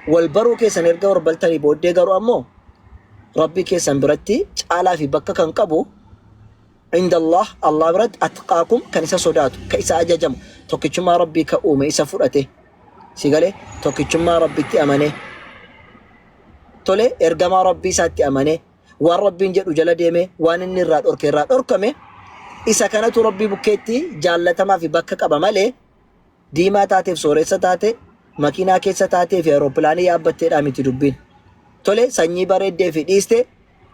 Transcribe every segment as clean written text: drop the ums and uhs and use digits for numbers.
Wal baruu keessan erga wal bartanii booddee garuu ammoo Rabbii keessan biratti caalaa fi bakka kan qabu inda Allah, Allah biratti atqaakum kan isa sodaatu, ka isa ajajamu, tokkichummaa Rabbii ka uume isa fudhate. Si galee tokkichummaa Rabbitti amanee tole ergamaa Rabbii isaatti amanee waan Rabbiin jedhu jala deemee waan inni irraa dhorke irraa dhorkame isa kanatu Rabbii bukkeetti jaallatamaa fi bakka qaba malee diimaa taateef sooressa taate makiinaa keessa taatee fi aeropilaanii yaabbatteedhaa miti dubbiin. Tole sanyii bareeddee fi dhiiste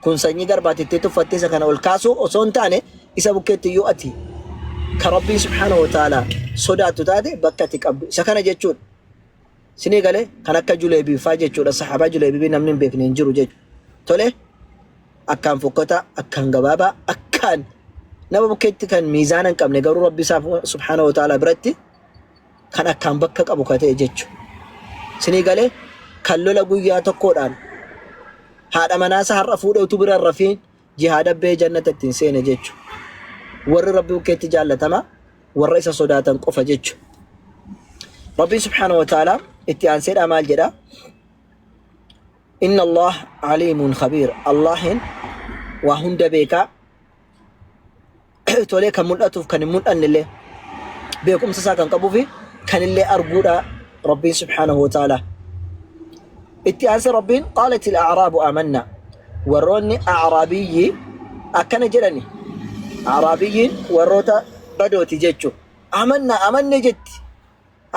kun sanyii garbaatittee tuffattee isa kana ol kaasuu osoo hin taane isa bukkeetti iyyuu ati ka Rabbiin subhaanahu wa ta'ala sodaattu taate bakka ati qabdu isa kana jechuudha. Sinii galee kan akka Juleebii faa jechuudha. Saxaabaa Juleebii namni hin beekne hin jiru jechuudha. Tole akkaan fokkataa, akkaan gabaabaa, akkaan nama bukkeetti kan miizaana hin qabne garuu Rabbi isaa subhaanahu wa ta'ala biratti kan akkaan bakka qabu ka ta'e jechuudha. Sinii galee kan lola guyyaa tokkoodhaan haadha manaasaa har'a fuudhee utuu bira hin rafiin jihaada ba'ee jannata ittiin seene jechuudha. Warri Rabbi bukkeetti jaallatama warra isa sodaatan qofa jechuudha. Rabbiin subhaanahu wa ta'ala itti aanseedhaa maal jedha? Inna Allah aliimun khabiir. Allahin waa hunda beekaa. Tolee kan mul'atuuf kan hin mul'anne illee beekumsa isaa kan qabuu fi kan illee arguudha Rabbiin subhaanahu wa ta'ala. Itti aansee Rabbiin qaalatil a'raabu amanna. Warroonni a'raabiyyi akkana jedhani. A'raabiyyiin warroota badooti jechuudha. Amanna amanne jetti.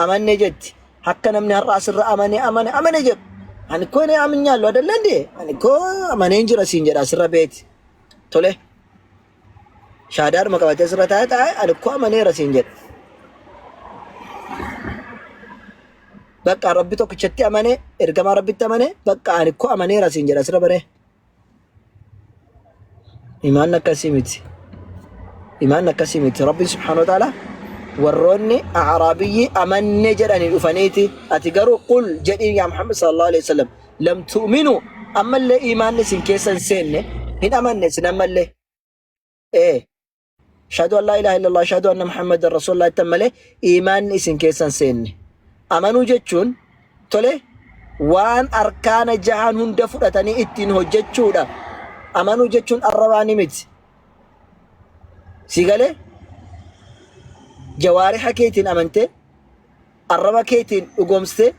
Amanne jetti. Akka namni har'aa sirra amane amane amane jedhu. Ani koo ni aminyaallu adalla indee? Ani koo amaneen jira siin jedha sirra beeti. Tole. Shaadaadhuma qabatee sirra taa'e taa'e ani koo amaneera siin jedha. Bakka Rabbi tokkichatti amane, ergamaa Rabbitti amane, bakka ani koo amaneera siin jedha sirra baree. Imaanni akkasii miti. Imaanni akkasii miti. Rabbiin subhaanahu wa ta'ala warroonni a'raabiyyi amanne jedhanii dhufaniiti ati garuu qul jedhiin yaa Muhammad sallallahu alaihi wasallam lam tu'minu ammallee imaanni isin keessa hin seenne hin amanne isin ammallee ee Ashhadu an laa ilaaha illallah, ashhadu anna Muhammadan rasuulullah jettan malee iimaanni isin keessa hin seenne. Amanuu jechuun tole waan arkaana jahan hunda fudhatanii ittiin hojjechuudha. Amanuu jechuun arrabaani miti. Si galee jawaariha keetiin amantee arraba keetiin dhugoomsitee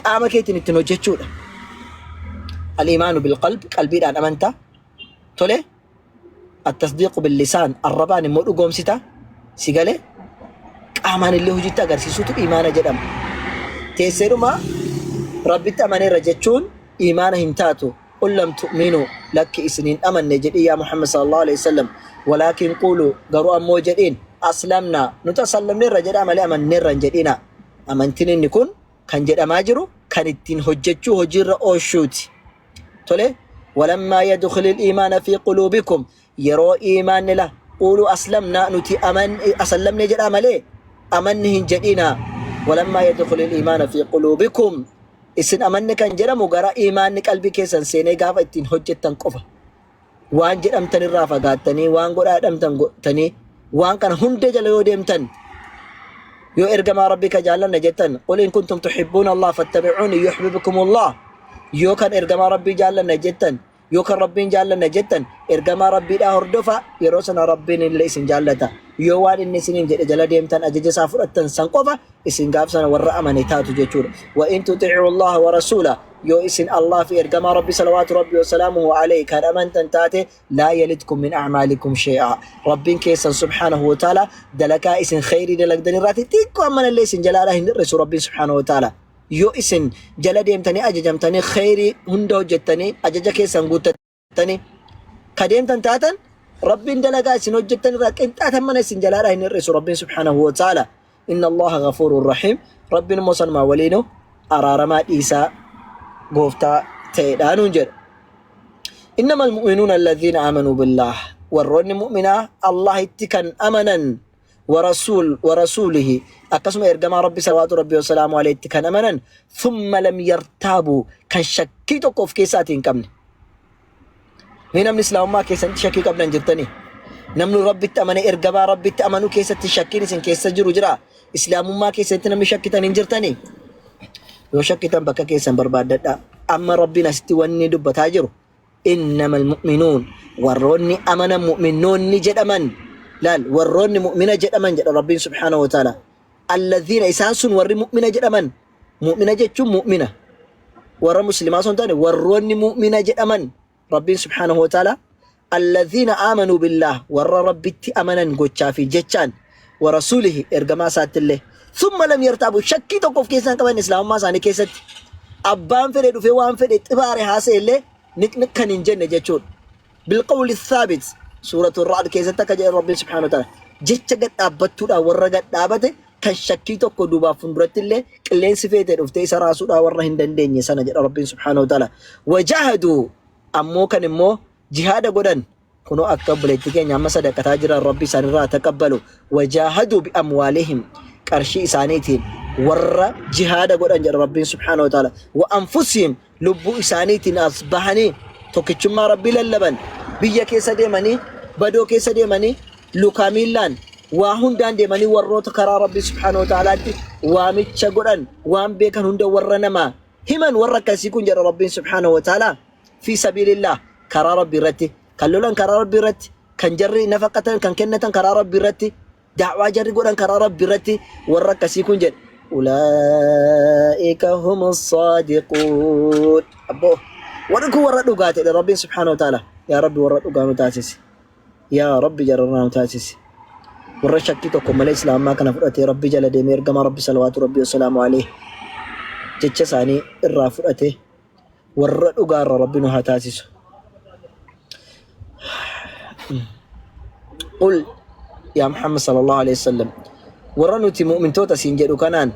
qaama keetiin ittiin hojjechuudha. Al-iimaanu bil-qalb qalbiidhaan amantaa. Tole Attasdiiqu billisaan arrabaan immoo dhugoomsita si galee qaamaan illee hojiitti agarsiisuutu imaana jedhama. Teesseedhuma Rabbitti amaneera jechuun imaana hin taatu. Qul lam tu'minuu lakki isin hin amanne jedhii yaa Muhammad sallallahu alaihi wasallam walaakin quulu garuu ammoo jedhiin aslamna nuti asallamneerra jedhaa malee amanneerra hin jedhina. Amantiin inni kun kan jedhamaa jiru kan ittiin hojjechuu hojiirra ooshuuti. Tole walammaa yadkhulil iimaana fi quluubikum yeroo iimaanni la quuluu aslamnaa nuti aman asallamne jedhaa malee amanni hin jedhinaa walammaa yadkhulil iimaana fi quluubikum isin amanni kan jedhamu gara iimaanni qalbii keessan seenee gaafa ittiin hojjettan qofa. Waan jedhamtan irraa fagaattanii waan godhaa jedhamtan godhtanii waan kana hunda jala yoo deemtan yoo ergamaa rabbii ka jaallanna jettan qul in kuntum tuhibbuuna Allah fattabi'uuni yuhibbukumullah yoo kan ergamaa rabbii jaallanna jettan yoo kan rabbiin jaallanna jettan ergamaa rabbiidhaa hordofa yeroo sana rabbiin illee isin jaallata yoo waan inni isiniin jedhe jala deemtan ajaja isaa fudhattan san qofa isin gaaf sana warra amane taatu jechuudha wa in tuti'u Allah wa rasuula Yoo isin Allah fi Ergamaa Rabbi salawaatu Rabbi wa salaamuhu alayhi kan amantan taate laa yalitkum min a'maalikum shay'a. Rabbiin keessan subhaanahu wa ta'ala dalagaa isin kheyrii dalagdan irraati xiqqoo ammanallee isin jalaadhaa hin hir'isu Rabbiin subhaanahu wa ta'ala. Yoo isin jala deemtanii ajajamtanii kheyrii hunda hojjettanii ajaja keessan guuttattanii jettanii ka deemtan taatan Rabbiin dalagaa isin hojjettan irraa qinxaatan mana isin jalaadhaa hin hir'isu Rabbiin subhaanahu wa ta'ala. Inna Allaha ghafuurun rahiim. Rabbiin immoo sanumaa waliinu araaramaa dhiisaa gooftaa ta'edha nuun jedha. Innama almu'minuuna alladhiina aamanuu billaah. Warroonni mu'minaa Allahitti kan amanan warasuul warasuulihi akkasuma ergamaa Rabbi salawaatu Rabbi wasalaamu alayhitti kan amanan thumma lam yartaabuu kan shakkii tokko of keessaatii hin qabne. Mee namni islaamummaa keessatti shakkii qabdan jirtanii? Namni Rabbitti amane ergamaa Rabbitti amanuu keessatti shakkiin isin keessa jiru jira? Islaamummaa keessatti namni shakkitan hin jirtanii? Yoo shakkitan bakka keessan barbaaddadhaa. Amma Rabbiin asitti wanni dubbataa jiru innamal mu'minuun warroonni amanan mu'minnoonni jedhaman laal warroonni mu'mina jedhaman jedha Rabbiin subhaanahu wa ta'ala. Alladhiina isaan sun warri mu'mina jedhaman mu'mina jechuun mu'mina warra muslimaa osoo hin taane warroonni mu'mina jedhaman Rabbiin subhaanahu wa ta'ala alladhiina aamanuu billaah warra Rabbitti amanan gochaa fi jechaan wa rasuulihi ergamaa isaattillee thumma lam yartaabu shakkii tokko of keessaa hin qaban islaamummaa isaanii keessatti abbaan fedhe dhufee waan fedhe xibaare haasa'e illee niqniq kan hin jenne jechuudha. Bilqawli thaabit suuratu Ra'd keessatti akka jedhe Rabbiin subhaanahu wa ta'ala jecha gad dhaabbattuudhaan warra gad dhaabate kan shakkii tokko duubaaf fuulduratti illee qilleensi feete dhuftee isa raasuudhaa warra hin dandeenye sana jedha Rabbiin subhaanahu wa ta'ala. Wajahaduu ammoo kan immoo jihaada godhan kunoo akka obboleettii keenya amma sadaqataa jiran Rabbi isaanirraa haa taqabbalu. Wajaahaduu bi amwaalihim qarshii isaaniitiin warra jihaada godhan jedha Rabbiin subhaanahu wa ta'ala. Wa anfusihim lubbuu isaaniitiin as bahanii tokkichummaa Rabbii lallaban biyya keessa deemanii badoo keessa deemanii lukaa miillaan waa hundaan deemanii warroota karaa Rabbii subhaanahu wa ta'alaatti waamicha godhan waan beekan hunda warra namaa himan warra akkasii kun jedha Rabbiin subhaanahu wa ta'ala fi sabiilillah karaa Rabbii irratti kan lolan karaa Rabbii irratti kan jarri nafaqatan kan kennatan karaa Rabbii irratti Da'waa jarri godhan karaa Rabbi irratti warra akkasii kun jedhe. Ulaa'ika humu saadiquun. Abboo warri kun warra dhugaa ta'e Rabbiin subhaanahu wa ta'ala. Yaa Rabbi warra dhugaa nu taasisi. Yaa Rabbi jararraa nu taasisi. Warra shakkii tokko malee islaamummaa kana fudhatee Rabbi jala deemee ergamaa Rabbi salawaatu Rabbi wasalaamu alayhi jecha isaanii irraa fudhatee warra dhugaa irra Rabbi nu haa taasisu. Qul yaa Muhammad sallallahu alaihi wasallam warra nuti mu'mintoota siin jedhu kanaan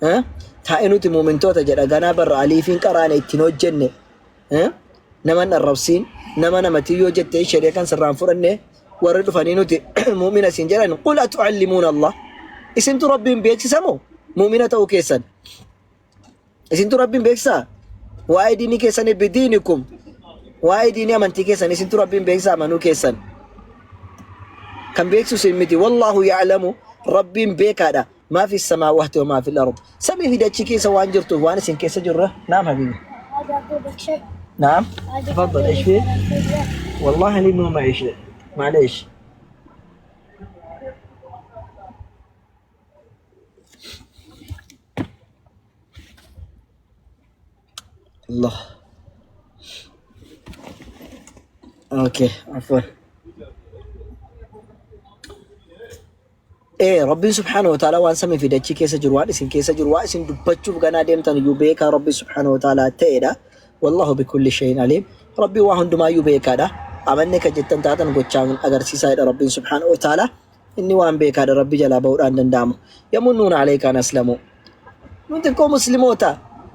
eh, taa'ee nuti mu'mintoota jedha ganaa barra aliifiin qaraane ittiin hojjenne eh, nama hin arrabsiin nama namatti yoo jette shari'a kan sirraan fudhanne warri dhufanii nuti mu'mina siin jedhan qul atu'allimuuna Allah isintu Rabbiin beeksisa moo mu'mina ta'uu keessan Isintu Rabbiin beeksisaa? Waa'ee diinii keessanii bidiinikum. Waa'ee diinii amantii keessan isintu Rabbiin beeksisaa amanuu keessan. Kan beeksisu isin miti. Wallaahu ya'lamu Rabbiin beekaadha. Maa fi samaawaati wa maa fil ard. Samii fi dachii keessa waan jirtuuf waan isin keessa jirru. Naam habibi. نعم تفضل ايش فيه؟ والله لي مو معي شيء معليش Allah. Okay, afwan. Ee Rabbiin subhaanahu wa ta'ala waan samii fi dachii keessa jiru waan isin keessa jiru waan isin dubbachuuf ganaa deemtan iyyuu beekaa Rabbiin subhaanahu wa ta'ala ta'edha. Wallahu bikulli shay'in aliim. Rabbiin waa hundumaayyuu beekaadha. Amanne kan jettan taatan gochaan agarsiisaadha Rabbiin subhaanahu wa ta'ala. Inni waan beekaadha Rabbi jalaa bahuudhaan danda'amu. Yamunnuuna alayka an aslamuu. Nuti koo muslimoota.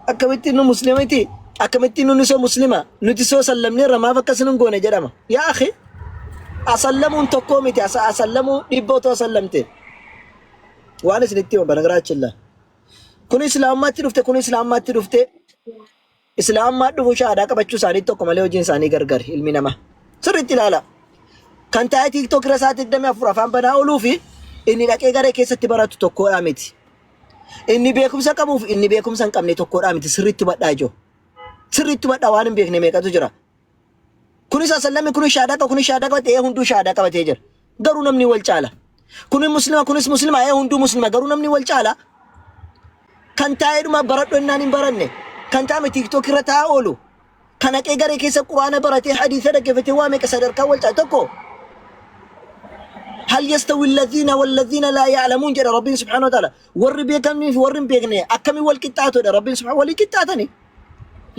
Akkamittiin nu muslima miti? Akkamittiin nu soo muslima? Nuti soo sallamneerra maaf akkas nun goone jedhama. Yaa akhi asallamuun tokkoo miti asallamuu dhibba otoo asallamte. Waan isinitti hima banagaraachilla. Kun islaamummaatti dhufte kun islaamummaatti dhufte Islaamummaa dhufuu shahaadaa qabachuu isaanii tokko malee hojiin isaanii gargari ilmi namaa. Sirriitti ilaala. Kan taa'ee TikTok irra sa'aatii 24 afaan banaa ooluu fi inni dhaqee garee keessatti baratu tokkodhaa miti. Inni beekumsa qabuuf inni beekumsa hin qabne tokkodhaa miti. Sirriitti hubadhaa ijoo. Sirriitti hubadhaa waan hin beekne meeqatu jira. Kunis asallame kunis shahaadaa qaba kunis shahaadaa qabate ee hunduu shahaadaa qabatee jira. Garuu namni wal caala. Kunis muslima kunis muslima ee hunduu muslima garuu namni wal caala. Kan taa'eedhuma baradhu ennaan hin baranne. Kan taa'ame TikTok irra taa'aa oolu. Kan haqee garee keessa quraana baratee hadiisa dhaggeeffatee waa meeqa sadarkaa wal caala tokko. Hal yastawi alladhiina walladhiina laa ya'lamuun jedha Rabbiin subhaanahu wa ta'ala. Warri beekamnii fi warri hin beekne akkamiin wal qixxaatu jedha Rabbiin subhaanahu walii qixxaatani.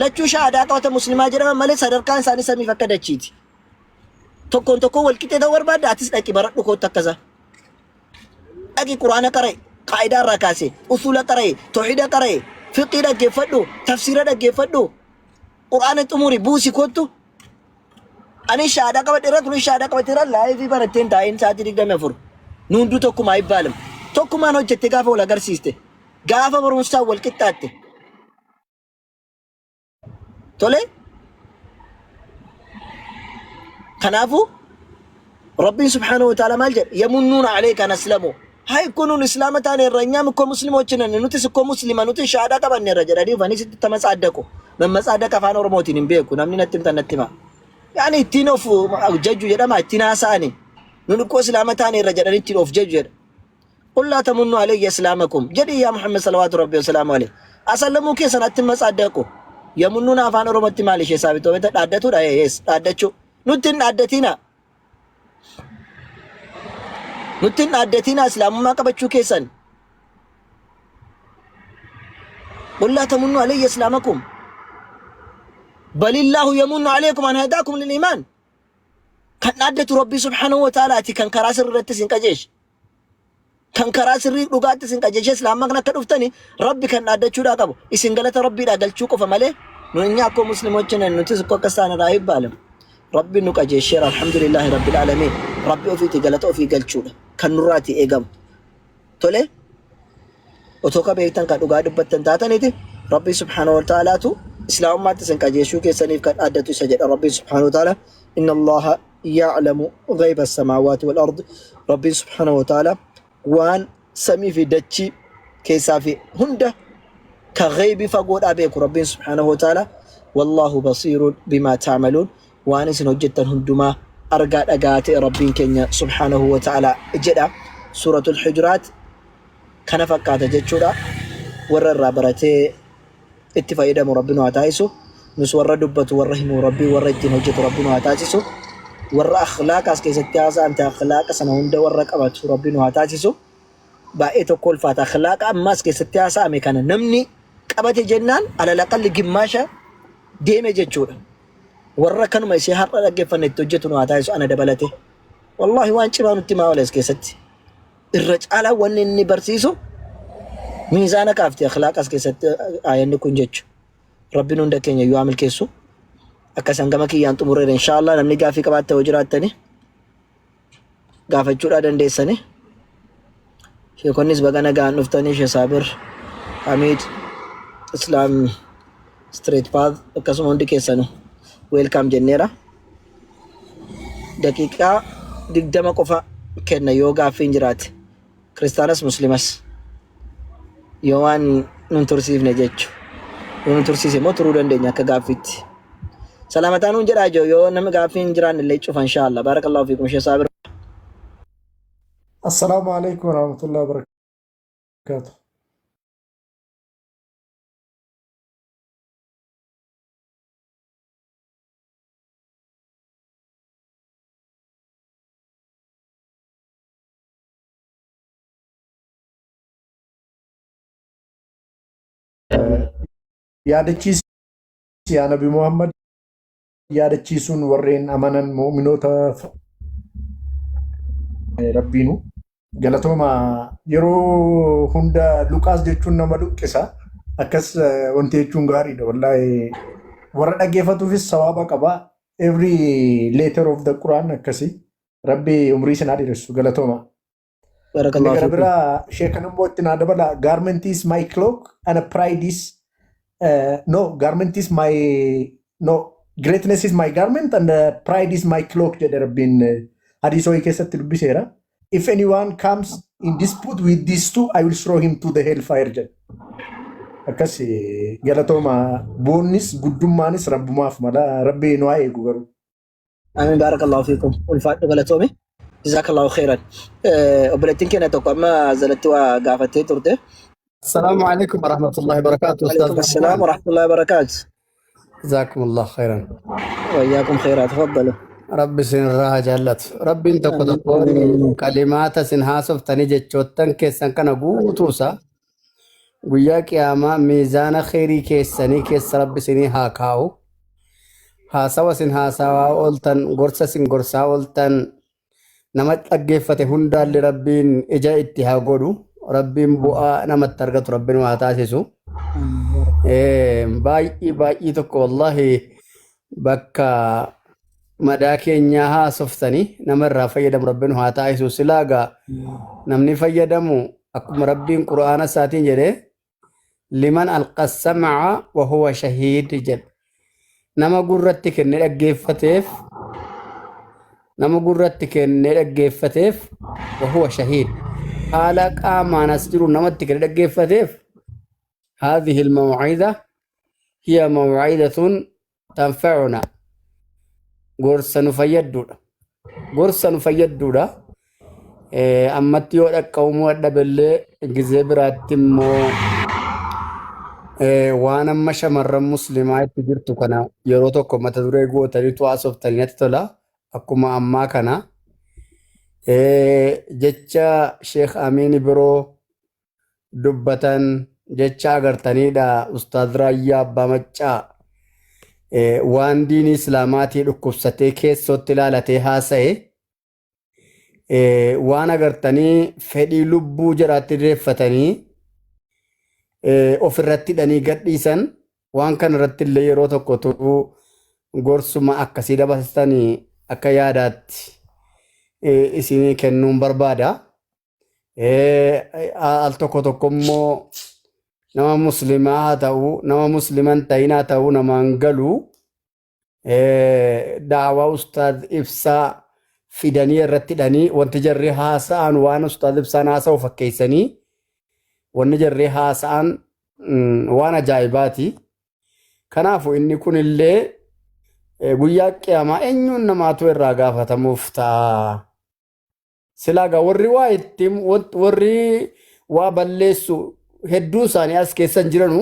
Lachuu shahaadaa qabata muslimaa jedhaman malee sadarkaan isaanii samiif akka dachiiti. Tokkoon tokkoon wal qixxee ta'uu barbaadda atis dhaqi baradhu kootti akkasa. Dhaqi quraana qara'i, qaa'idaa irraa kaasee, usuula qara'i, toohida qara'i, fiqii dhaggeeffadhu, tafsiira dhaggeeffadhu, quraana xumuri buusi kottu. Ani shahaadaa qabadheera kunis shahaadaa qabateera laayivii barattee hin taa'in sa'aatii 24. Nu hunduu tokkumaa ibbaalam. Tokkumaan hojjette gaafa wal agarsiiste. Gaafa barumsaan wal qixxaatte. Tole? Kanaafuu Rabbiin subhaanahu wa ta'ala maal jedha? Yamunnuuna alayka an aslamu. Hay እኮ nuun islaama taaneerra እኛም እኮ ሙስሊሞች ነን nutis እኮ muslima nuti shahaadaa qabanneerra jedhanii dhufanii sitti tamatsaadaqu. Mammatsaadaqa afaan Oromootiin hin beeku namni natti himtan natti hima. Yaani ittiin of jajju jedhama ittiin haasa'ani. Nun እኮ islaama taaneerra jedhanii ittiin of jajju jedha. قل لا تمنوا علي إسلامكم jedhi yaa Muhammad صلوات ربي وسلامه عليه. Asallamuu keessan atti matsaadaqu. يمنون afaan Oromootti maal ishee saabitoo beekta dhaaddatuudha yes dhaaddachuu. Nutti hin dhaaddatina. Nutti hin dhaaddatina islaamummaa qabachuu keessan. قل لا تمنوا علي إسلامكم. بل الله يمن عليكم أن هداكم للإيمان. Kan dhaaddatu Rabbii سبحانه وتعالى ti kan karaa sirrii irratti isin qajeeshe. Kan karaa sirrii dhugaatti isin qajeeshe islaamummaa kan akka dhuftani Rabbi kan dhaaddachuudhaa qabu. Isin galata Rabbiidhaa galchuu qofa malee nu እኛ እኮ ሙስሊሞች ነን nutis እኮ akkas taane irraa አይባልም። Rabbi nu qajeesheera الحمد لله رب العالمين. Rabbi ofiiti galata ofii galchuudha kan nurraati eegamu. Tole otoo ka beektan kan dhugaa dubbattan taataniiti Rabbi سبحانه وتعالى tu islaamummaatti isin qajeeshuu keessaniif kan dhaaddatu isa jedha Rabbi سبحانه وتعالى. إن الله يعلم غيب السماوات والأرض. Rabbi سبحانه وتعالى waan samii fi dachii keessaa fi hunda ka ghaybi fagoodhaa beeku Rabbiin سبحانه وتعالى. والله بصير بما تعملون waan isin hojjettan hundumaa argaa dhagaa ta'e Rabbiin keenya سبحانه وتعالى jedha. Suuratul Hujuraat kana fakkaata jechuudha. Warra irraa baratee itti fayyadamu Rabbi nu haa taasisu. Nus warra dubbatu warra himu Rabbi warra ittiin hojjetu Rabbi nu haa taasisu. Warra akhlaaqa as keessatti haasa'an ta'e akhlaaqa sana hunda warra qabatu Rabbi nu haa taasisu. Baay'ee tokko ulfaata akhlaaqa amma as keessatti haasa'ame kana namni qabate jennaan على الأقل gimmaasha deeme jechuudha. Warra kanuma ishee har'a dhaggeeffanne itti hojjetu nu haa taasisu ana dabalate. Wallaahi waan cimaa nutti himaa oola as keessatti. Irra caalaa wanni inni barsiisu miizaana kaafti akhlaaqa as keessatti aayanni kun jechu. Rabbiin hunda keenya iyyuu haa milkeessu. Akka isaan gama kiyyaan xumureera inshaallah namni gaaffii qabaatte yoo jiraattani gaafachuudhaa dandeessani. Sheekonnis baga nagaan dhuftanii Sheekh Saabir, Hamid, Islam Straight Path akkasuma hundi keessanu welcome jenneera. Daqiiqaa 20 qofa kenna yoo gaaffiin jiraate. Kiristaanas Muslimas yoo waan nun tursiifne jechu. Yoo nun tursiise immoo turuu dandeenya akka gaaffiitti. Salaamataa nuun jedhaa jiru yoo namni gaaffiin jiraanne illee cufa inshaallah. بارك الله فيكم Sheekh Saabir. السلام عليكم ورحمة الله وبركاته. Yaadachiisi yaa Nabi Muhammad yaadachiisuun warreen amanan mu'minoota Rabbiinu. Galatooma yeroo hunda Luqaas jechuun nama luqqisa. Akkas wanti jechuun gaariidha. Wallaahi warra dhaggeeffatuufis sawaaba qaba. Every letter of the Quran akkasi. Rabbi umrii isin haa dheeressu. Galatooma. بارك Inni الله gara فيكم. biraa sheekan immoo itti naa dabala. Garment is my cloak and pride is no garment is my no greatness is my garment and pride is my cloak jedhe Rabbiin hadiisa wayii keessatti dubbiseera. If anyone comes in dispute with these two, I will throw him to the hellfire jedhe. Akkas galatooma boonnis guddummaanis rabbumaaf mala Rabbi nu haa eegu garuu. Amiin بارك الله فيكم. Ulfaadhu galatoome. جزاك الله خيرا. Obboleettiin keenya tokko amma jalatti waa gaafattee turte. السلام عليكم ورحمة الله وبركاته أستاذ عليكم السلام عثمان. ورحمة الله وبركاته. جزاكم الله خيرا. وإياكم خيرا تفضلوا. Rabbi isin irraa haa jaallatu. Rabbiin tokko Amiin. tokkoon Amiin. kalimaata isin haasoftanii jechoottan keessan kana guutuusa guyyaa qiyaamaa miizaana kheyrii keessanii keessa Rabbi isinii haa kaa'u. Haasawa isin haasawaa ooltan, gorsa isin gorsaa ooltan, nama dhaggeeffate hundaallee Rabbiin ija itti haa godhu. Rabbiin bu'aa namatti argatu Rabbiin haa taasisu. Baay'ee baay'ee tokko wallaahi bakka madaa keenyaa haasoftanii nama irraa fayyadamu Rabbiin haa taasisu. Silaa gaa namni fayyadamu akkuma Rabbiin Qura'aana isaatiin jedhee لمن ألقى السمع وهو شهيد jedhe. Nama gurratti kennee dhaggeeffateef nama gurratti kennee dhaggeeffateef وهو شهيد. Haala qaamaan as jiru namatti gadi dhaggeeffateef هذه الموعظة هي موعظة تنفعنا gorsa nu fayyadduudha. Gorsa nu fayyadduudha. Ammatti yoo dhaqqabumuu dadhabellee gizee biraatti immoo waan amma shamarran muslimaa itti jirtu kana yeroo tokko mata duree gootaniitu haasoftanii natti tola. Akkuma ammaa kana jecha Sheekh Amiin biroo dubbatan jecha agartaniidha. Ustaaz Raayyaa Abbaa Maccaa waan diinii Islaamaatii dhukkubsatee keessootti ilaalatee haasa'e waan agartanii fedhii lubbuu jaraatti direeffatanii ofirratti hidhanii gadhiisan waan kana irratti illee yeroo tokko turuu gorsuma akkasii dabarsitanii akka yaadaatti isinii kennuun barbaada. Al tokko tokko immoo nama muslimaa haa ta'u, nama muslima hin ta'in haa ta'u, namaan galu daawaa Ustaaz Ibsaa fidanii irratti hidhanii wanti jarri haasa'an waan Ustaaz Ibsaan haasa'u fakkeessanii wanni jarri haasa'an waan ajaa'ibaati. Kanaafuu inni kunillee guyyaa qiyaamaa eenyuun namaatu irraa gaafatamuuf ta'a. Silaa gaa warri waa itti warri waa balleessu hedduu isaanii as keessa hin jiranu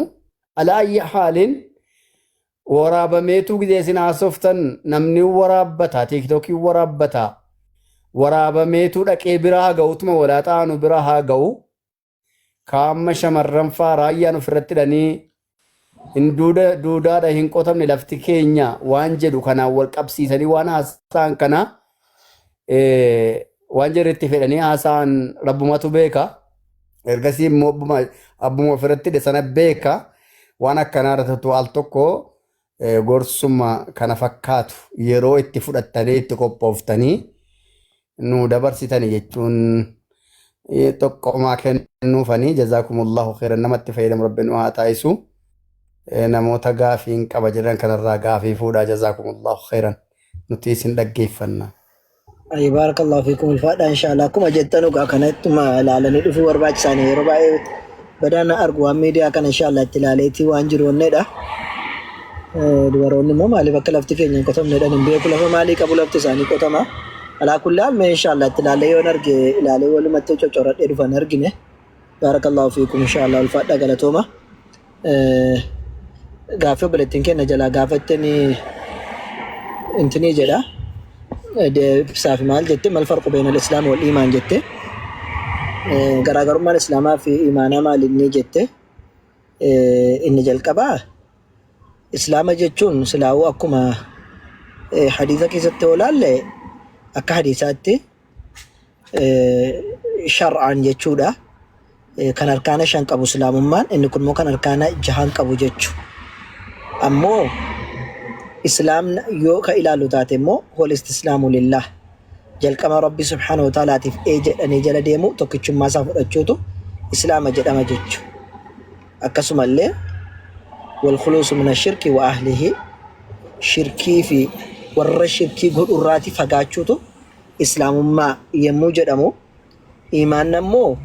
alaa ayyi haalin waraabameetu gizee isin haasoftan namni waraabbata, tiiktookii waraabbata, waraabameetu dhaqee bira haa ga'u, tuma walaa xaanu bira haa ga'u. Kaamma shamarran faa raayyaan ofirratti hidhanii hin duudaadha hin qotamne lafti keenya waan jedhu kanaan wal qabsiisanii waan haasa'an kana waan jarri itti fedhanii haasa'an rabbumatu beeka. Ergasii immoo abbuma ofirratti hidhe sana beeka. Waan akkanaa irratti al tokko gorsuma kana fakkaatu yeroo itti fudhattanii itti qophooftanii nu dabarsitanii jechuun tokkomaa kennuufanii. Jazaakumullahu khairan, namatti fayyadamu rabbi nu haa taasisu. Namoota gaafii hin qaba jedhan kanarraa gaafii fuudhaa. Jazaakumullahu khairan, nuti isin dhaggeeffanna. Ay, barakallahu fiikum, ulfaadha. Inshallah akkuma jettan dhugaa kanattuma ilaalanii dhufuu barbaachisaani. Yeroo baay'ee badaan argu waan miidiyaa kana inshallah itti ilaaleetii waan jiru onneedha. Dubaroonni immoo maaliif akka lafti keenya hin qotamneedhaan hin beeku, lafa maalii qabu, lafti isaanii qotama. Alaa kulli haal mee inshallah itti ilaalee yoon arge ilaalee walumatti cocoradhee dhufan argine. Barakallahu fiikum, inshallah ulfaadha, galatooma. Gaaffii obboleettiin keenya jalaa gaafattanii intinii jedha. Deebisaaf maal jette? ما الفرق بين الإسلام والإيمان jette. Garaagarummaan islaamaa fi imaanaa maal inni jette. Inni jalqabaa islaama jechuun silaa'uu akkuma hadiisa keessatti yoo ilaalle akka hadiisaatti shar'aan jechuudha. Kan arkaana shan qabu islaamummaan, inni kun immoo kan arkaana jahan qabu jechu. Ammoo islaamna yoo ka ilaallu taate immoo هو الاستسلام لله jalqaba rabbi subhaanahu wa ta'alaatiif ee jedhanii jala deemu, tokkichummaa isaa fudhachuutu islaama jedhama jechu. Akkasumallee والخلوص من الشرك وأهله, shirkii fi warra shirkii godhurraati fagaachuutu islaamummaa yommuu jedhamu, imaan ammoo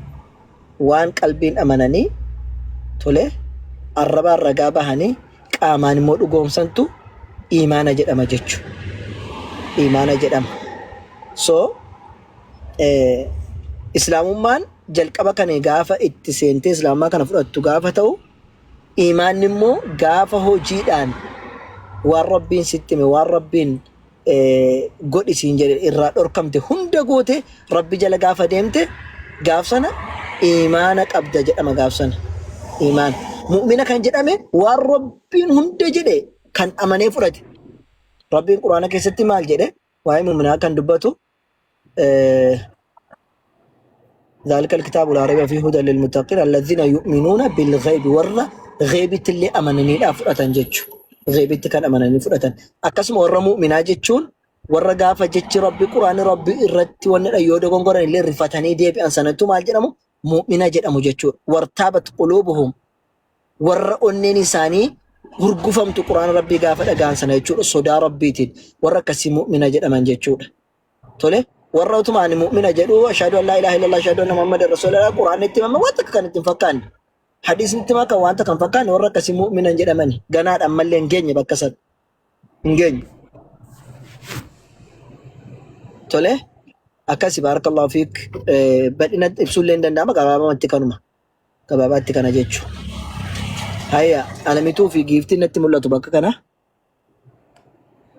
waan qalbiin amananii tole arrabaan ragaa bahanii qaamaan immoo dhugoomsantu imaana jedhama jechu. Imaana jedhama. So islaamummaan jalqaba kana gaafa itti seentee islaamummaa kana fudhattu gaafa ta'u, imaanni immoo gaafa hojiidhaan waan rabbiin sitti hime, waan rabbiin godhi siin jedhe, irraa dhorkamte hunda goote, rabbi jala gaafa deemte, gaaf sana imaana qabda jedhama gaaf sana. Imaan. Mu'mina kan jedhame waan rabbiin hunda jedhe kan amanee fudhate. Rabbiin quraana keessatti maal jedhe waa'ee mu'minaa kan dubbatu? ذلك الكتاب لا ريب فيه هدى للمتقين الذين يؤمنون بالغيب, warra gheebitti illee amananiidha fudhatan jechu. Gheebitti kan amananii fudhatan. Akkasuma warra mu'minaa jechuun warra gaafa jechi rabbi, quraanni rabbi irratti wanni yoo dogongoran illee rifatanii deebi'an sanattu maal jedhamu? Mu'mina jedhamu jechuudha. وارتابت قلوبهم, warra onneen isaanii hurgufamtu quraana rabbii gaafa dhaga'an sana jechuudha, sodaa rabbiitiin warra akkasii mu'mina jedhaman jechuudha. Tole. Warra utuma ani mu'mina jedhu ashhadu an laa ilaaha illallah ashhadu anna muhammadan rasuulullah quraanni itti himame waan takka kan itti hin fakkaanne. Hadiisni itti himame kan waan takka hin fakkaanne warra akkasii mu'mina hin jedhamani. Ganaadha ammallee hin geenye bakka san. Hin geenye. Tole akkasi baarakallahu fiik bal'ina ibsuullee hin danda'ama gabaabamatti kanuma. Gabaabaatti kana jechu. Hayya alamituu fi giiftiin natti mul'atu bakka kana.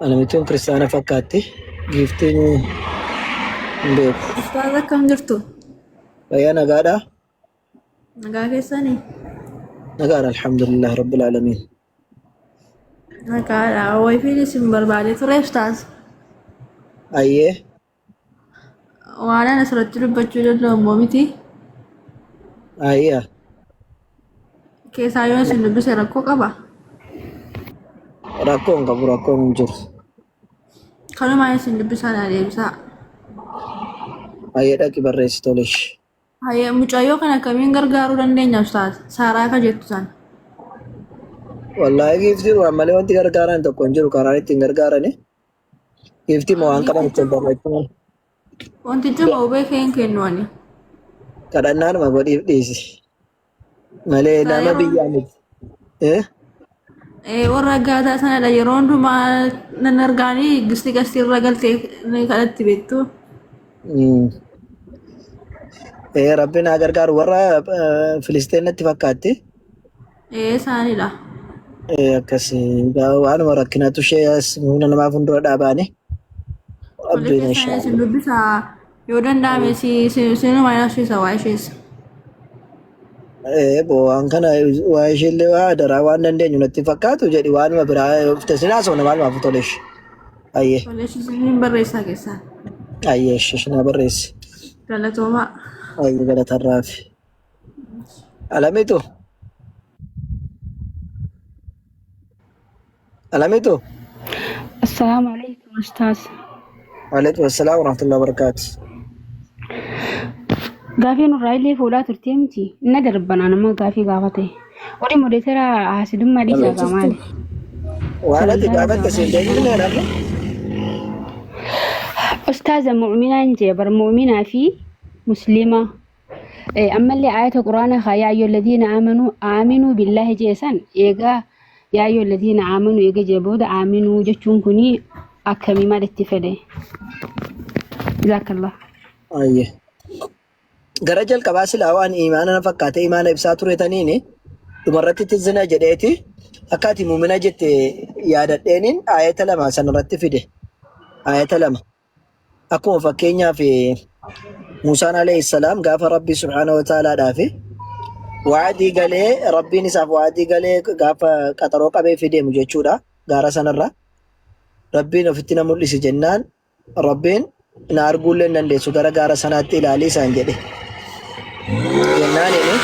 Alamituun kiristaana fakkaatti. Giiftiin hin beeku. Ustaaz akkam jirtu? Fayyaa nagaadhaa? Nagaa keessanii? Nagaadha alhamdulillah rabbil aalamiin. Nagaadha. Wayifiin isin barbaadee ture ustaaz. Ayyee. Waan ani asirratti dubbachuu danda'u immoo miti. Ayya. Keessaa yoo isin dubbise rakkoo qaba. Rakkoo hin qabu rakkoon hin jiru. Kanumaan isin dubbisaa naa deebisaa. Ayyee dhaqi barreessi tolesh. Hayyee mucayyoo kana akkamiin gargaaruu dandeenya ustaaz? Saaraa ka jettu sana. Wallaahi giiftiin waan malee wanti gargaaran tokko hin jiru karaan ittiin gargaarani. Giiftii moo waan qaban ittiin barreeffama. Wantichi moo beekee hin kennu ani. Kadhannaanuma godhiif dhiisi. Malee Isaa nama yeroo biyyaa miti. Eh? Warra gaataa sanadha yeroo hundumaa nan argaanii gisti gastii irra galtee ni kadhatti beektu. Rabbiin haa gargaaru warra Filisteen natti fakkaatti. Ee isaanidha. Akkas waanuma rakkinatu ishee as humna namaa fuuldura dhaabaani. Tole Rabbiin keessan isin inshaallah. dubbisaa yoo danda'ame si si sinuma yaasisa waa ishees. Boo waan kana waa isheellee waa adaraa waan dandeenyu natti hin fakkaatu jedhi waanuma biraa ufte sin haasofna maalumaaf tole ishee. Ayyee Tole isin barreessaa keessaan. ayyee ishee na barreessi. Galatoomaa. Ayyee galatarraafi. Alamitu. Alamitu. Assalaamu alaikum ustaaz. Waalaikum assalam warahmatullahi wabarakatuh. Gaafii nurraa illee fuudhaa turtee miti. Inna darbanaa nama gaafii gaafate. Warri modeetera haasidummaa dhiisaa gaa maali? Waan ati Sagantaa gaafatte siin deebifne namni. Ustaaza mu'minaan jee bar mu'minaa fi muslima. Ammallee aayata quraana kaa yaa ayyuhal ladiina aamanuu aaminuu billaahi jee san eegaa yaa ayyuhal ladiina aamanuu eega jee booda aaminuu jechuun kuni akkamii maal itti fedhe? Jazaakallah. Ayyee. Gara jalqabaa silaa waan imaana na fakkaate imaana ibsaa ture taniini dhumarratti itti zina jedheeti akka ati muumina jette yaadadheeniin aayata lama sanarratti fide. Aayata lama. Akkuma fakkeenyaaf Muusaan alayhi salaam gaafa Rabbii subhaanahu wa ta'aalaadhaaf wa'adii galee Rabbiin isaaf wa'adii galee gaafa qaxaroo qabee fi deemu jechuudha gaara sanarra. Rabbiin ofitti na mul'isi jennaan Rabbiin na arguullee hin dandeessu gara gaara sanaatti ilaalii isaan jedhe. Jennaan inni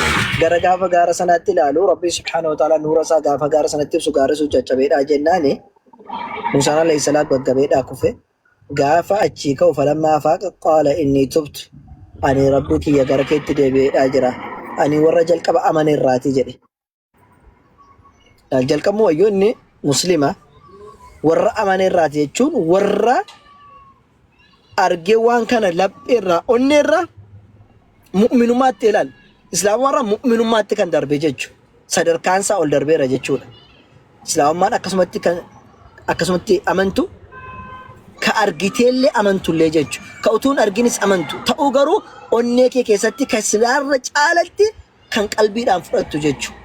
gara gaafa gaara sanaatti ilaalu Rabbiin subhaanahu wa ta'aalaa nuura isaa gaafa gaara sanatti ibsu gaarri sun caccabeedhaa jennaani Muusaan alayhi salaam gaggabeedhaa kufe. Gaafa achii ka'u falammaa afaaqa qaala innii tubtu ani Rabbii kiyya gara keetti deebi'eedhaa jira ani warra jalqaba amane irraati jedhe. Jalqabuma wayyoo inni muslima warra amane irraati jechuun warra argee waan kana lapheerraa onneerraa mu'minummaatti ilaal. Islaamummaarraa mu'minummaatti kan darbe jechuudha. Sadarkaan isaa ol darbeera jechuudha. Islaamummaan akkasumatti kan akkasumatti amantu ka argiteellee amantullee jechuudha. Ka utuun arginis amantu. Ta'uu garuu onnee kee keessatti ka silaarra caalatti kan qalbiidhaan fudhattu jechuudha.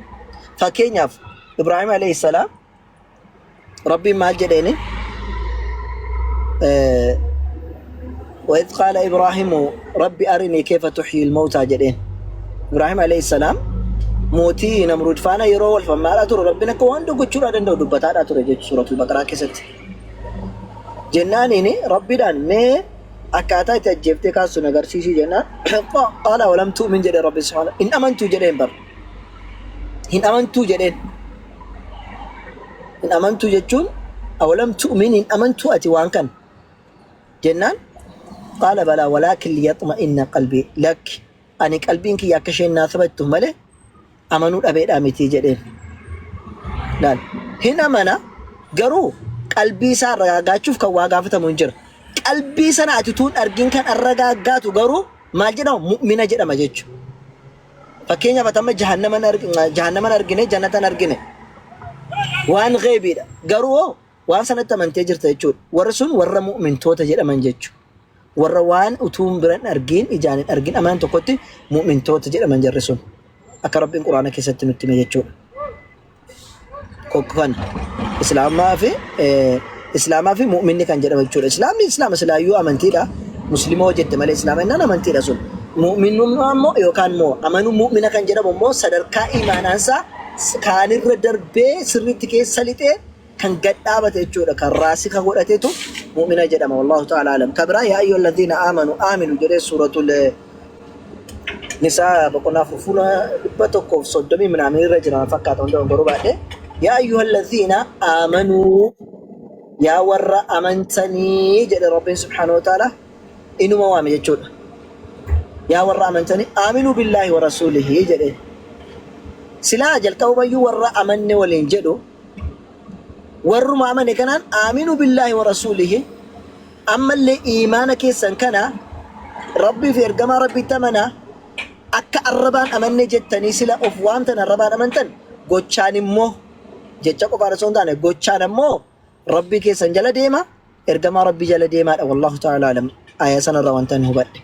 Fakkeenyaaf Ibraahim alayhi salaam Rabbiin maal jedheeni? وإذ قال إبراهيم ربي أرني كيف تحيي الموتى jedheen. Ibraahim alayhi salaam mootii Namruud faana yeroo wal falmaadhaa ture Rabbiin akka waan gochuudhaa danda'u dubbataadhaa ture jechuudha suuratul Baqaraa keessatti. Jennaaniin Rabbiidhaan mee akkaataa itti ajjeeftee kaastu na agarsiisii jennaan qaala walam tu'min jedhe Rabbi subhaanahu hin amantuu jedheen bar. Hin amantuu jedheen. Hin amantuu jechuun awalam tu'min hin amantuu ati waan kana jennaan qaala balaa walaakin liyatma'inna qalbii lakki ani qalbiin kiyya akka isheen naa sabattu malee amanuu dhabeedhaa miti jedheen. Laal hin amana garuu qalbii isaa ragaagaachuuf kan waa gaafatamu hin jira. Qalbii sana ati utuu hin argin kan arragaaggaatu garuu maal jedhama? Mu'mina jedhama jechuudha. Fakkeenyaaf ati amma jahannaman argine jannatan argine waan gheebiidha. Garuu hoo waan sanatti amantee jirta jechuudha. Warri sun warra mu'mintoota jedhaman jechuudha. Warra waan utuu hin biran argin ijaan hin argin amanan tokkotti mu'mintoota jedhaman jarri sun. Akka Rabbiin Quraana keessatti nutti hime jechuudha. Kokko kana Islaamaa fi Islaamaa fi mu'minni kan jedhamu jechuudha. Islaamni Islaama silaayyuu amantiidha. Muslima hojjette malee Islaama innaan amantiidha sun. Mu'minummaa immoo yookaan immoo amanuu mu'mina kan jedhamu immoo sadarkaa imaanaansaa kaanirra darbee sirriitti keessa lixee kan gad dhaabate jechuudha. Kan raasika godhatetu mu'mina jedhama. Wallahu ta'ala alam. Ka biraa yaa ayyuhal ladhiina aamanu aaminu jedhee suuratul Nisaa boqonnaa 4 fuula 130 minaamin irra jira fakkaata hunda dogongoruu baadhe. Yaa ayyuhal ladhiina aamanuu yaa warra amantanii jedhe Rabbiin subhaanahu wa ta'ala inuma waame jechuudha. Yaa warra amantanii aaminuu billaahi wa rasuulihi jedhe. Silaa jalqabumayyuu warra amanne waliin jedhu warruma amane kanaan aaminuu billaahi wa rasuulihi Ammallee iimaana keessan kana Rabbii fi ergamaa Rabbiitti amanaa akka arrabaan amanne jettanii sila of waamtan arrabaan amantan gochaan immoo jecha qofaan osoo hin taane gochaan ammoo Rabbii keessan jala deema ergamaa Rabbii jala deemaadha wallahu ta'ala alam aayaa sanarraa wanta hin hubadhe.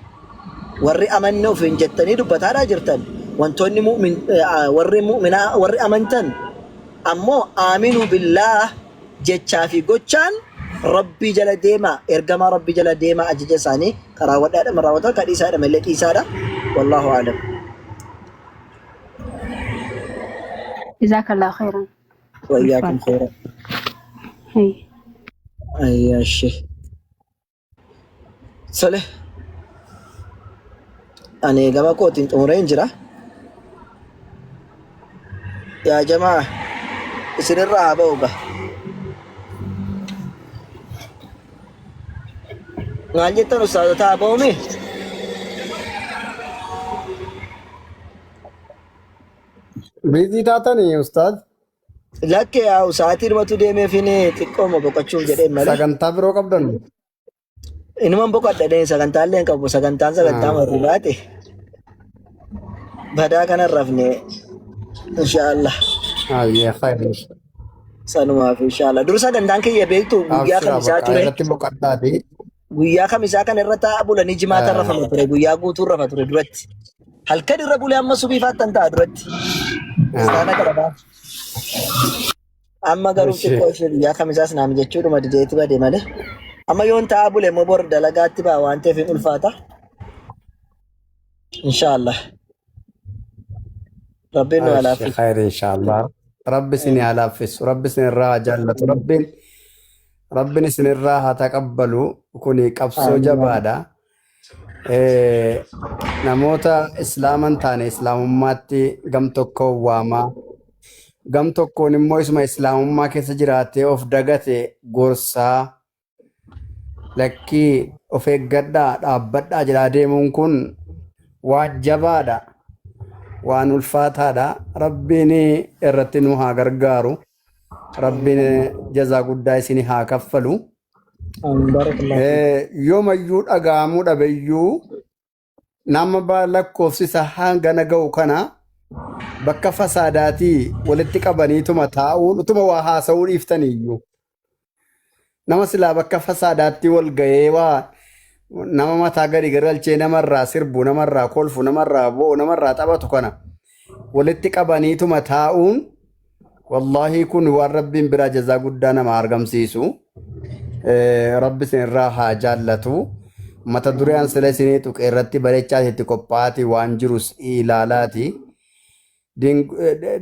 Warri amanne ofiin jettanii dubbataadhaa jirtan wantoonni mu'min warri mu'minaa warri amantan ammoo aaminuu billaah jechaa fi gochaan Rabbii jala deemaa, ergamaa Rabbii jala deemaa ajaja isaanii ka raawwadhaa jedhame raawwataa, ka dhiisaa jedhame illee dhiisaadha. Wallaahu a'lam. Jazakallahu khairan. Wayyaakum Ulfaadha. khairan. Hey. Ayyaashee. Sole. Ani gama kootiin xumureen jira. Yaa jamaa isinirraa haa ba'u gaa. Maal jettan ustaazota haa ba'uumi? Biizii taatanii ustaaz Lakke yaa'u sa'aatii dhumatu deemeefin xiqqooma boqochuuf jedheen malee. sagantaa biroo qabdan. Inuman boqodha dheen sagantaallee hin qabu sagantaan sagantaa marri baate. Badaa kana rafne inshaallah Ayyee khayr. sanumaaf inshaallah. Dur sagantaan kiyya beektu guyyaa Abshira kamisaa bakka ture. irratti boqodhaati. Guyyaa kamisaa kana irra taa'a bulanii jimaata rafama ture guyyaa guutuu rafa ture duratti. Halkan irra bulee amma subiifaattan ta'a duratti. Istaana kana ba'a. Amma garuu xiqqoo ishee guyyaa kamisaas naa mijachuudhuma dideeti bade malee. Amma yoon taa'aa bule immoo bor dalagaatti ba'a waan ta'eef hin ulfaata. Inshaallah. Rabbiin nu haa Eshi laaffisu. khayr inshallah. Rabbi isin haa laaffisu. Rabbi isin irraa haa jaallatu. Rabbiin isin irraa haa taqabbalu. Kuni qabsoo Amiin. jabaadha. Namoota islaama hin taane islaamummaatti gam tokkoon waamaa gam tokkoon immoo isuma islaamummaa keessa jiraatee of dagate gorsaa lakkii of eeggadhaa dhaabbadhaa jedhaa deemuun kun waan jabaadha waan ulfaataadha rabbiin irratti nu haa gargaaru rabbiin jazaa guddaa isin haa kaffalu. Amiin. Barakallahu fiik. Yoomayyuu dhaga'amuu dhabeyyuu nama lakkoofsi isaa hangana ga'u kana bakka fasaadaatii walitti qabaniituma taa'uun utuma waa haasa'uu dhiiftaniiyyuu nama silaa bakka fasaadaatti wal ga'ee waa nama mataa gadi gargalchee namarraa sirbu namarraa kolfu namarraa bo'u namarraa taphatu kana walitti qabaniituma taa'uun Wallahi kun waan rabbiin biraa jazaa guddaa nama argamsiisu. Rabbi isin irraa haa jaallatu. Mata duree an sila isinii tuqe irratti bareechaa itti qophaa'aati waan jirus ilaalaati.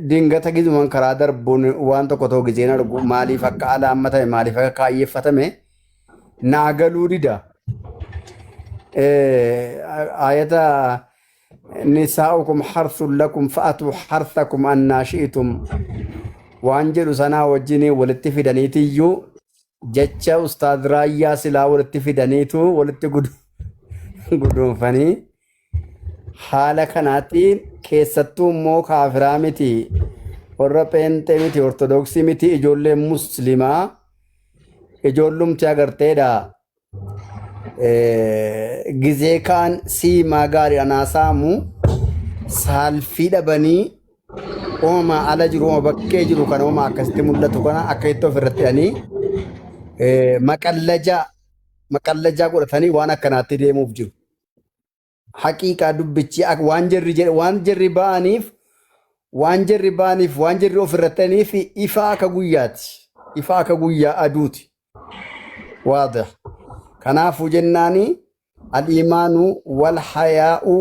Dingata gizuman karaa darbuun waan tokko tokko gizeen argu maaliif akka alaammatame maaliif akka kaayyeeffatame naa galuu dida. Ayata nisaa'ukum harthun lakum fa'atuu harthakum annaa shi'tum waan jedhu sanaa wajjin walitti fidaniitiyyuu jecha ustaaz Raayyaa silaa walitti fidaniitu walitti guduunfanii haala kanaatiin keessattuu immoo kaafiraa miti warra pheenxee miti ortodoksii miti ijoolleen muslimaa ijoollumti agarteedha. Gizee kaan siimaa gaariidhaan haasa'amu saalfii dhabanii uumamaa ala jiru, uumama bakkee jiru kana uumama akkasitti mul'atu kana akka itti ofirratti hidhanii maqallajaa maqallajaa godhatanii waan akkanaatti deemuuf jiru. Haqiiqaa dubbichi waan jarri jedhe waan jarri ba'aniif waan jarri ba'aniif waan jarri ofirratti hidhaniif ifa akka guyyaati. Ifa akka guyyaa aduuti. Waadih. Kanaafuu jennaani al-iimaanu wal hayaa'u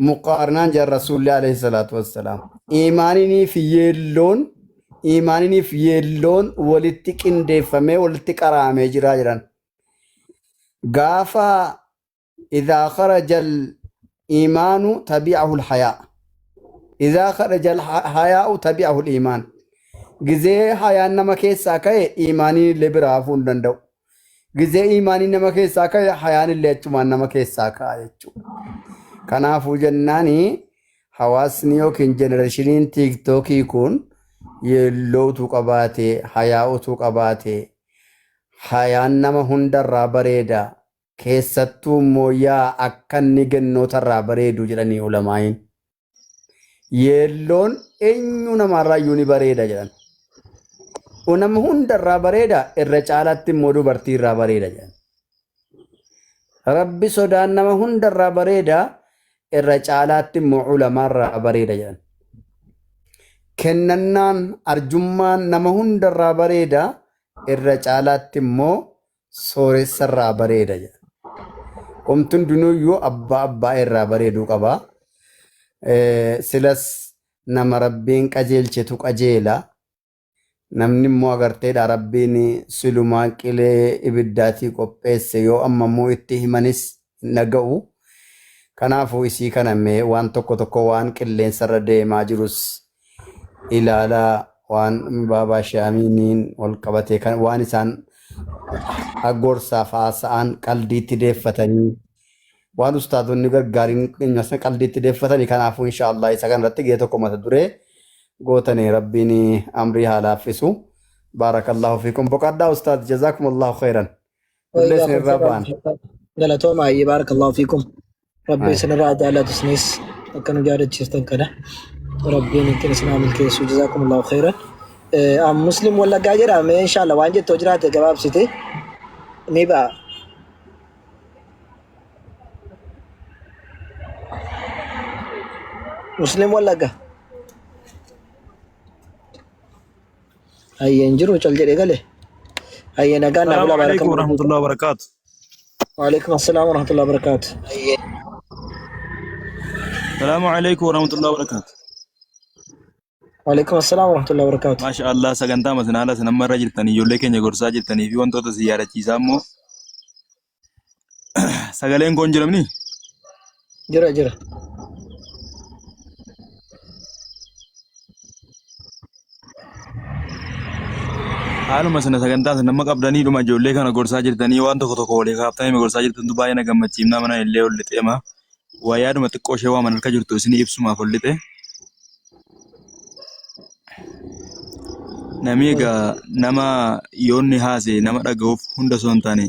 muqaarnaan jedhan Rasuulli alayhi salaatu wassalaam. Iimaaninii fi yeelloon iimaaninii fi yeelloon walitti qindeeffamee walitti qaraamee jira jedhan. Gaafa idhaa kharaja al-iimaanu tabi'ahu al-hayaa. Idhaa kharaja al-hayaa'u tabi'ahu al-iimaan. Gizee hayaan nama keessaa ka'e iimaaniin illee biraa hafuu hin danda'u. Gizee iimaaniin nama keessaa ka'e hayaan illee achumaan nama keessaa ka'a jechuudha. Kanaafuu jennaani hawaasni yookiin jenereeshiniin tiiktookii kun yeelloo utuu qabaate, hayaa utuu qabaate, hayaan nama hundarraa bareeda. Keessattuu immoo yaa akka inni gannootarraa bareedu jedhanii ulamaa'iin. Yeelloon eenyu namaarraa iyyuu ni bareeda jedhan. Nama hundarraa bareeda irra caalaatti immoo dubartii irraa bareeda jedhan. Rabbi sodaan nama hundarraa bareeda irra caalaatti immoo ulamaarraa bareeda jedhan. Kennannaan arjummaan nama hundarraa bareeda irra caalaatti immoo sooressarraa bareeda jedha. Homti hundinuuyyuu abbaa abbaa irraa bareeduu qaba. Silas nama Rabbiin qajeelchetu qajeela. Namni immoo agarteedha Rabbiin silumaa qilee ibiddaatii qopheesse yoo amma immoo itti himanis hin dhaga'u. Kanaafuu isii kana mee waan tokko tokko waan qilleensarra deemaa jirus ilaalaa waan baabaa shaamiiniin wal qabatee kan waan isaan gorsaaf haasa'an qaldiitti deeffatanii waan ustaadonni gargaariin keenya qaldiitti deeffatanii kanaafuu inshaallah isa kanarratti gahee tokko mata duree gootanii rabbiin amrii haa laaffisu. Baarakallahu fiikum. Boqadhaa ustaad jazaakumullahu khairan. Illee Wayyaa kun isinirraa ba'an. Galatooma ayyee baarakallahu fiikum. Rabbi isinirraa jaalatu isinis akka nu jaalachiiftan kana. Rabbiin ittiin isin haa milkeessu. Jazaakumullahu khairan. Muslim Wallaggaa jedha mee inshallah waan jettu jiraate gabaabsite ni ba'a. Muslim Wallaggaa. Hayyee hin jiru cal jedhee gale. Hayyee nagaan naa السلام bulaa عليكم baarakallahu ورحمة fiikum. الله وبركاته. Waalaikum assalaam warahmatullahi wabarakatuh. السلام عليكم ورحمة الله وبركاته. Waalaikum assalaam warahmatullahi wabarakatuh. ما شاء الله sagantaa masinaala sin amma irra jirtanii ijoollee keenya gorsaa jirtanii fi wantoota si yaadachiisaa immoo sagaleen koon jiramni Jira jira. Haaluma sana sagantaa sana nama qabdanii dhuma ijoollee kana gorsaa jirtanii waan tokko tokko walii kaaftanii gorsaa jirtantu baay'ee na gammachiifnaa mana illee ol lixeema. Waa yaaduma xiqqoo ishee waaman harka jirtu isinii ibsumaaf ol lixe. Namni egaa nama yoonni haase nama dhaga'uuf hunda osoo hin taane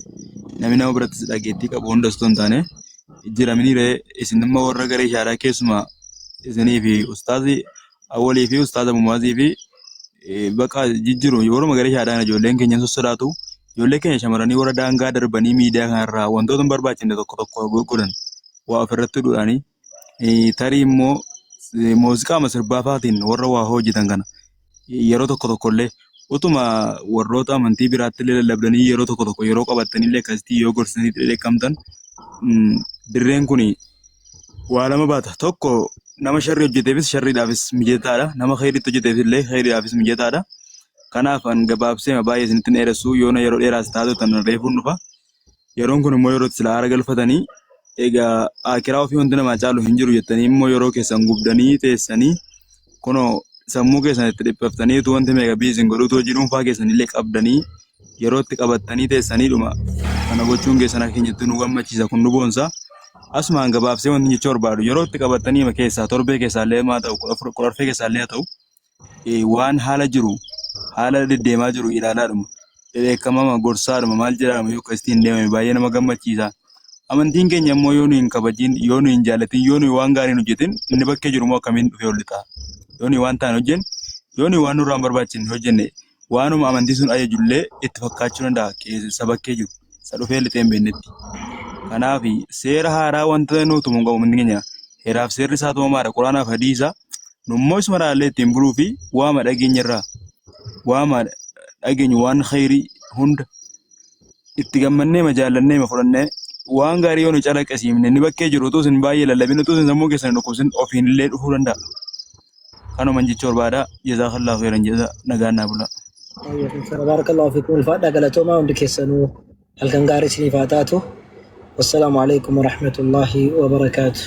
namni nama birattis dhageettii qabu hunda osoo hin taane jiramini ree isin amma warra garee shaaraa keessumaa isinii fi ustaazi Awwalii fi ustaaza Mumaazii fi baqa jijjiru yeroo garee shaadhaan ijoolleen keenya sossodaatu ijoollee keenya shamarranii warra daangaa darbanii miidiyaa kanarraa wantoota hin barbaachifne tokko tokko godhan waa ofirratti hidhuudhaanii tarii immoo muuziqaama sirbaa fa'aatiin warra waa hojjetan kana yeroo tokko tokko illee utuma warroota amantii biraatti illee lallabdanii yeroo tokko tokko yeroo qabattanii illee akkasitti yoo gorsitanii dheekkamtan dirreen kun waa lama baata. Tokko nama sharrii hojjeteefis sharriidhaafis mijataadha. Nama khayriitti hojjeteef illee khayriidhaafis mijataadha. Kanaaf an gabaabsee baay'ee isinitti hin dheeressu yoona yeroo dheeraas taatu tan reefuun dhufa. Yeroon kun immoo yeroo itti silaa haara galfatanii egaa akiraa ofii wanti namaa caalu hin jiru jettanii immoo yeroo keessan gubdanii teessanii kunoo sammuu keessan itti dhiphaftanii utuu wanti meeqa biizin godhu utuu hojii dhuunfaa keessan illee qabdanii yeroo itti qabattanii teessanii dhuma kana gochuun keessan akka keenyatti nu gammachiisa kun nu boonsa. Asumaan gabaabsee wanti jechuu barbaadu yeroo itti qabattanii keessaa torbee keessaa illee maa ta'u 14 keessaa illee haa ta'u waan haala jiru haala deddeemaa jiru ilaalaadhuma. Dheekkamama gorsaadhuma maal jedhama yoo akkasitti hin deemame baay'ee nama gammachiisa. Amantiin keenya immoo yoo nu hin kabajin, yoo nu hin jaalatin, yoo nu waan gaarii hin hojjetin inni bakkee jiru immoo akkamiin dhufee ol lixa. Yoo nu waan taane hojjenne, yoo nu waan nurraa hin barbaachisne hojjenne waanuma amantii sun ajajullee itti fakkaachuu danda'a keessa bakkee jiru isa dhufee lixee hin beeknetti. Kanaaf seera haaraa wanta nu tumu hin qabu amantiin keenya. Heeraaf seerri isaa tumamaadha. Quraanaaf hadiisa. Nu immoo isuma ilaallee ittiin buluu fi waama dhageenya irraa waama dhageenyu waan khayrii hunda itti gammannee ma jaallannee ma fudhannee waan gaarii yoo nu calaqqisiifne inni bakkee jiru utuu isin baay'ee lallabin utuu isin sammuu keessan hin dhukkubsin ofiin illee dhufuu danda'a. Kanuman jechuu barbaada. Jazaakallahu khairan jaza nagaan naa bulaa. Barakallahu fiikum ulfaadhaa galatoomaa hundi keessanuu halkan gaarii isiniif haa taatu. Wassalaamu alaikum warahmatullaahi wabarakaatu.